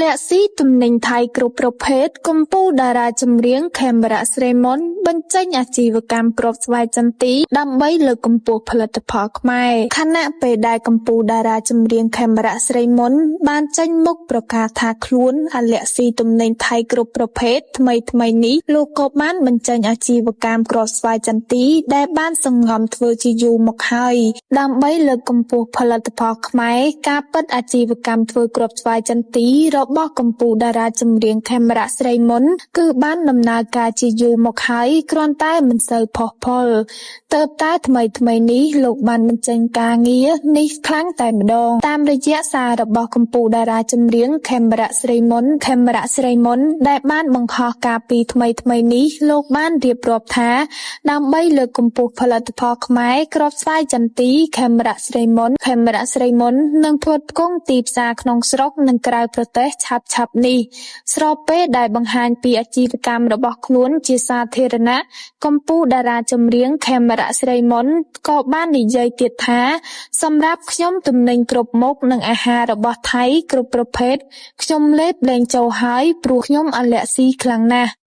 លាក់ស៊ីទំនិញថៃគ្រប់ប្រភេទ កំពូលតារាចម្រៀង ខេមរៈ សិរីមន្ត បញ្ចេញអាជីវកម្មគ្រាប់ស្វាយចន្ទីដើម្បីលើកកម្ពស់ផលិតផលខ្មែរ ខណៈពេលដែលកំពូលតារាចម្រៀង ខេមរៈ សិរីមន្ត បានចេញមុខប្រកាសថាខ្លួនអាឡែស៊ីទំនិញថៃគ្រប់ប្រភេទ ថ្មីៗនេះលោកក៏បានបញ្ចេញអាជីវកម្មគ្រាប់ស្វាយចន្ទីដែលបានសម្ងំធ្វើជាយូរមកហើយ ដើម្បីលើកកម្ពស់ផលិតផលខ្មែរ ការពិតអាជីវកម្មធ្វើគ្រាប់ស្វាយចន្ទីរបស់កំពូលតារាចម្រៀង ខេមរៈ សិរីមន្ត គឺបានដំណើរការជាយូរមកហើយ គ្រាន់តែមិនសូវផុសផុល ទើបតែថ្មីៗនេះលោកបានបញ្ចេញការងារនេះខ្លាំងតែម្ដង តាមរយៈសាររបស់កំពូលតារាចម្រៀង ខេមរៈ សិរីមន្ត ខេមរៈ សិរីមន្ត ដែលបានបង្ហោះកាលពីថ្មីៗនេះ លោកបានរៀបរាប់ថា ដើម្បីលើកកម្ពស់ផលិតផលខ្មែរ គ្រាប់ស្វាយចន្ទី ខេមរៈ សិរីមន្ត ខេមរៈ សិរីមន្ត នឹងផ្គត់ផ្គង់ទីផ្សារក្នុងស្រុកនិងក្រៅប្រទេសឆាប់ៗនេះ ស្របពេលដែលបង្ហាញពីអាជីវកម្មរបស់ខ្លួនជាសាធារណៈ កំពូលតារាចម្រៀង ខេមរៈ សិរីមន្ត ក៏បាននិយាយទៀតថា សម្រាប់ខ្ញុំទំនិញគ្រប់មុខនិងអាហាររបស់ថៃគ្រប់ប្រភេទ ខ្ញុំលេបលែងចូលហើយ ព្រោះខ្ញុំអាឡែស៊ីខ្លាំងណាស់។